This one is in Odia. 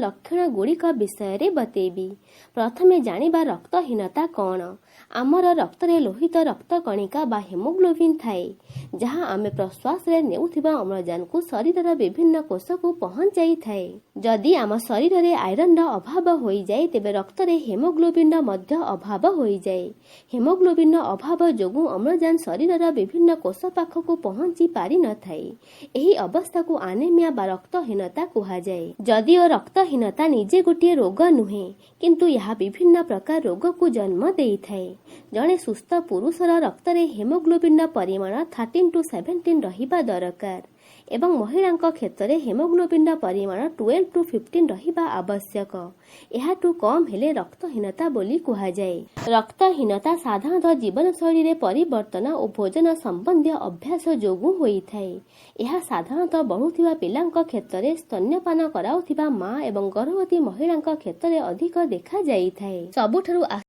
ଲକ୍ଷଣ ଗୁଡ଼ିକ ବିଷୟରେ ବତେଇବି। ପ୍ରଥମେ ଜାଣିବା ରକ୍ତହୀନତା କ'ଣ। ଆମର ରକ୍ତରେ ଲୋହିତ ରକ୍ତ କଣିକା ବା ହେମୋଗ୍ଲୋବିନ୍ ଥାଏ, ଯାହା ଆମେ ପ୍ରଶ୍ୱାସରେ ନେଉଥିବା ଅମ୍ଳଜାନକୁ ଶରୀରର ବିଭିନ୍ନ କୋଷକୁ ପହଞ୍ଚାଇଥାଏ। ଯଦି ଆମ ଶରୀରରେ ଆଇରନର ଅଭାବ ହୋଇଯାଏ, ତେବେ ରକ୍ତରେ ହେମୋଗ୍ଲୋବିନ୍ର ମଧ୍ୟ ଅଭାବ ହୋଇଯାଏ। ହେମୋଗ୍ଲୋବିନ୍ର ଅଭାବ ଯୋଗୁଁ ଅମ୍ଳଜାନ ଶରୀରର ବିଭିନ୍ନ କୋଷ ପାଖକୁ ପହଞ୍ଚି ପାରିନଥାଏ। ଏହି ଅବସ୍ଥାକୁ ଆନେମିଆ ବା ରକ୍ତହୀନତା କୁହାଯାଏ। ଯଦିଓ ରକ୍ତହୀନତା ନିଜେ ଗୋଟିଏ ରୋଗ ନୁହେଁ, କିନ୍ତୁ ଏହା ବିଭିନ୍ନ ପ୍ରକାର ରୋଗକୁ ଜନ୍ମ ଦେଇଥାଏ। ଜଣେ ସୁସ୍ଥ ପୁରୁଷର ରକ୍ତରେ ହେମୋଗ୍ଲୋବିନ୍ର ପରିମାଣ 13 ଟୁ 17 ରହିବା ଦରକାର ଏବଂ ମହିଳାଙ୍କ କ୍ଷେତ୍ରରେ ହେମୋଗ୍ଲୋବିନ୍ର ପରିମାଣ 12 ଟୁ 15 ରହିବା ଆବଶ୍ୟକ। ଏହାଠୁ କମ୍ ହେଲେ ରକ୍ତହୀନତା ବୋଲି କୁହାଯାଏ। ରକ୍ତହୀନତା ସାଧାରଣତଃ ଜୀବନଶୈଳୀରେ ପରିବର୍ତ୍ତନ ଓ ଭୋଜନ ସମ୍ବନ୍ଧୀୟ ଅଭ୍ୟାସ ଯୋଗୁଁ ହୋଇଥାଏ। ଏହା ସାଧାରଣତଃ ବଢ଼ୁଥିବା ପିଲାଙ୍କ କ୍ଷେତ୍ରରେ, ସ୍ତନ୍ୟପାନ କରାଉଥିବା ମା ଏବଂ ଗର୍ଭବତୀ ମହିଳାଙ୍କ କ୍ଷେତ୍ରରେ ଅଧିକ ଦେଖାଯାଇଥାଏ। ସବୁଠାରୁ